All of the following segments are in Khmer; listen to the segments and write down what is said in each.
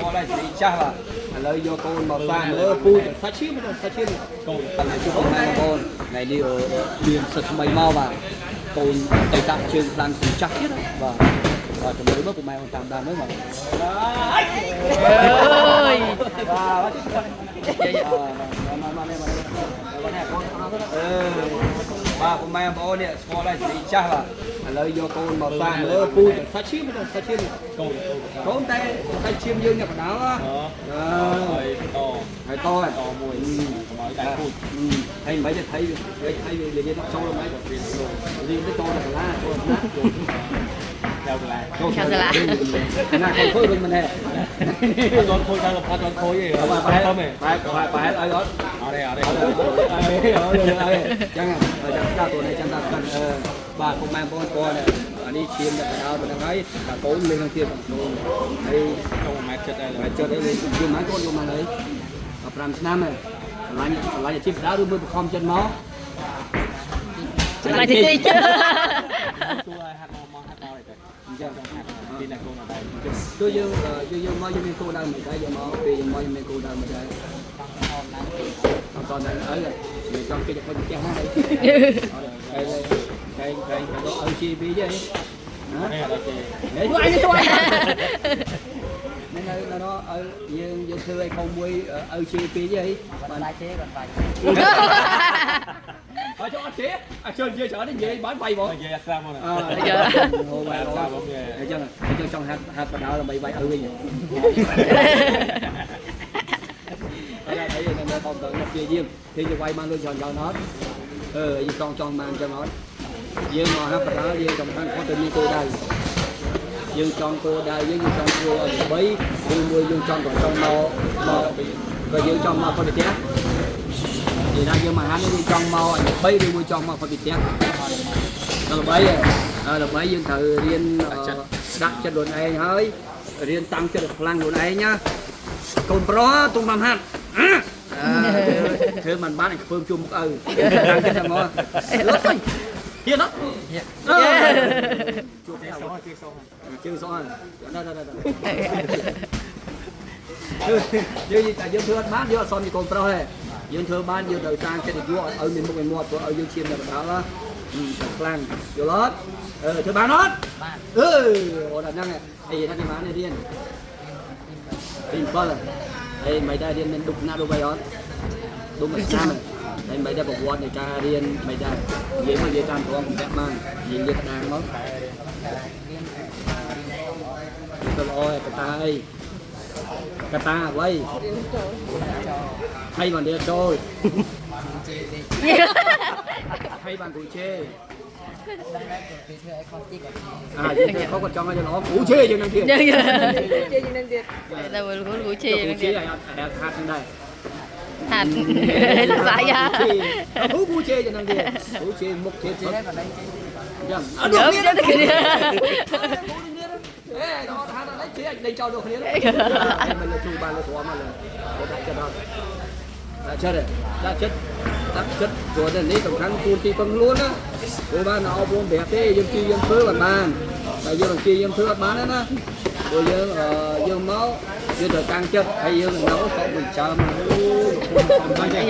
ស្គាល់ហើយសេរីចាស់បាទឥឡូវយកកូនមកសាមើលពូចសាច់ឈាមសាច់ឈាមកូនតែជួបបងប្អូនថ្ងៃនេះមានសិទ្ធថ្មីមកបាទកូនទៅដាក់ជើងខ្លាំងសំចាស់ទៀតបាទបាទចាំមើលមើលពុកម៉ែអូនតាមដានមើលបាទ អើយ បាទមកមកមកមកកូនអឺបាទពុកម៉ែបងប្អូននេះស្គាល់ហើយសេរីចាស់បាទឥឡូវយកកូនមកសាមើលពូចសាច់ឈាមសាច់ឈាមក ូន កូនតែសាច់ឈាមយើងអ្នកបដាល់ អ អឺ ហើយត ហើយតហើយ តមួយកុំឲ្យតែពូជ ហើយមិនទៅថៃវាថៃវានិយាយដល់ចូលមិនរៀនរៀនទៅចូលដល់កាឡាចូលណា ចូលកន្លែង ចូលណាកូនខូចវិញមិនដែរ អត់ដល់ខូចដល់អត់ដល់ខូចទេ បាទប្រហែល ធំទេ ប្រហែលប្រហែលអីអត់ អត់ទេអត់ទេ អត់ទេអត់ទេអត់ទេចឹងចាំដល់តួនេះចាំដល់អឺបាទពុកម៉ែបងប្អូនអានេះឈាមដល់ដល់ប៉ុណ្្នឹងហើយតាកូនលេងនឹងទៀតកូនហើយ ចូល1ម៉ែត្រចិត្តដែរ ហើយចិត្តអីលេងយូរម៉ានកូនយូរម៉ានហើយ15ឆ្នាំហើយស្រឡាញ់ស្រឡាញ់អាជីពដើរឬមើលបខំចិត្តមក ចម្លាញ់តិចតិច ទួឲ្យហាត់មកមកហាត់មកទៅ អញ្ចឹង ហាត់ពីអ្នកកូនអត់ដែរ ជួយយើងយើងយើងមកយើងមានគោលដៅមិនដែរយើងមកពេលយើងមកយើងមានគោលដៅមិនដែរអត់តដល់អីមិនចង់គេទៅផ្ទះណាហើយតែតែតែដល់ LGB ទេណា នេះអត់ទេ ហេអញជួយនៅនៅនៅឲ្យយើងយើងធ្វើឲ្យខុសមួយ LGB ទេបាន បាយទេគាត់បាយ អត់ចង់អត់ទេអត់ជឿនិយាយច្រើននិយាយបានបាយបង និយាយអត់ស្រាប់មក អឺអូបាយបងអញ្ចឹងអញ្ចឹងចង់ហាត់ហាត់បដាដើម្បីបាយឪវិញ អត់អីនៅបងទៅព្យាយាមគេจะវាយបានលុយច្រើនច្រើនអត់អឺយើងចង់ចង់បានអញ្ចឹងអត់យើងមកហាត់បដាយើងសំខាន់គាត់ទៅមានគោលដៅយើងចង់គោលដៅយើងយើងចង់ធ្វើឲ្យល្បីឬមួយយើងចង់ក៏ចង់មកមកក៏យើងចង់មកគាត់ទៅផ្ទះនិយាយថាយើងមកហាត់នេះយើងចង់មកឲ្យល្បីឬមួយចង់មកគាត់ទៅផ្ទះដល់ល្បីល្បីយើងត្រូវរៀនដាក់ចិត្តខ្លួនឯងហើយរៀនតាំងចិត្តខ្លាំងខ្លួនឯងណាកូនប្រុសទុំបានហាត់ ធ្វើមិនបានឲ្យខ្ពើមជួមុខឪតាំងចិត្តតែមកលត់ទៅហ៊ានអត់ជួប សោះជឿសោះ ជើងសោះដល់ដល់ដល់យើងតែយើងធ្វើអត់បានយើងអត់សមជាកូនប្រុសទេយើងធ្វើបានយើងត្រូវសាងចិត្តយុឲ្យឲ្យមានមុខមានមាត់ព្រោះឲ្យយើងឈាមដល់បណ្ដាលខ្លាំងយល់អត់អឺធ្វើបានអត់ បាន អឺអូនហ្នឹងអីថាគេបានរៀនទី7អីមិនដែររៀនមានឌុកណាស់ឌុកអីអត់ឌុកមួយឆ្នាំហើយមិនដែរប្រវត្តិនៃការរៀនមិនដែរនិយាយមកនិយាយតាមត្រង់កំពាក់បាននិយាយលាក្តារមក រៀន ទៅល្អឯកតាអីកតាអ្វីហើយបានរៀនចូល ជេទេ ហើយបានគូជេ ដឹងដែរគាត់គេធ្វើឲ្យខុសទីគាត់ជេ អាយើងធ្វើខុសគាត់ចង់ឲ្យល្អគូជេយើងនឹងទៀត យើង ជេរនឹងទៀត តែមើលគូជេ គូជេឲ្យអត់ឲ្យខាត់ហ្នឹងដែរ ហាត់សរសៃហ่า គូគូជេយ៉ាងហ្នឹងទៀតគូជេមុខជេ ជេដែរគាត់ដឹងជេ ចឹងអត់ យើ ដូច ទៅគ្នា គ្នាអេដល់ហាត់អីជេដេញចោលដូចគ្នាមិនលើជួបានលើទ្រាំមកលើដាក់ចិត្តអត់ដាក់ចិត្តដាក់ចិត្តដាក់ចិត្តព្រោះតែនេះសំខាន់គួរទីពឹងខ្លួនណាព្រោះបានអប់រំប្រាប់ទេយើងជីយើងធ្វើបានបានតែយើងជីយើងធ្វើអត់បានទេណាព្រោះយើងយើងមកយើងត្រូវតាំងចិត្តហើយយើងនៅសក់មួយចើមអូខ្ញុំចេះ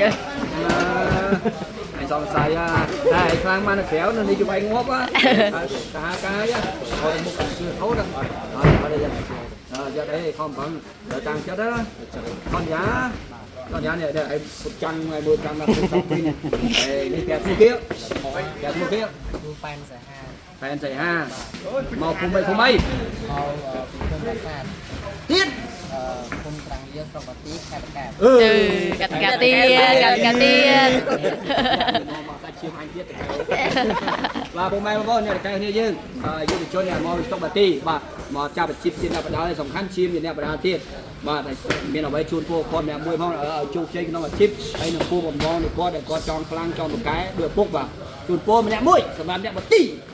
អញសង្ស័យតែខ្លាំងបានក្រៅនៅនេះជួយងាប់តាកាយអត់មុខជឿហូតអត់អត់ទេយ៉ាងអត់អីខំប្រឹងតាំងចិត្តណាខំយ៉ាខំយ៉ានេះឯងចាំងមើលចាំណាទៅពីនេះនេះគេធ្វើគេគេធ្វើគេ គ្រូប៉ែនសាហា ផែនសៃហាមកភូមិអីភូមិអី មកពីភូមិប្រាសាទ ទៀត អឺភូមិត្រាំងលាស្រុកបាទីខេត្តកែប អឺ កាត់កាត់ទៀតកាត់កាត់ទៀត មកសាច់ឈាមអញទៀតបាទពុកម៉ែបងប្អូនអ្នកកែគ្នាយើងយុវជនអ្នកមកស្តុកបាទីបាទមកចាប់អាជីពជាអ្នកបដាសំខាន់ឈាមជាអ្នកបដាទៀតបាទមានអ្វីជូនពួកគាត់អ្នកមួយផងឲ្យជោគជ័យក្នុងអាជីពហើយនឹងគូបំណងនៃគាត់ដែលគាត់ចង់ខ្លាំងចង់ប្រកែដោយឪពុកបាទជូនពរម្នាក់មួយសម្រាប់អ្នកបាទី។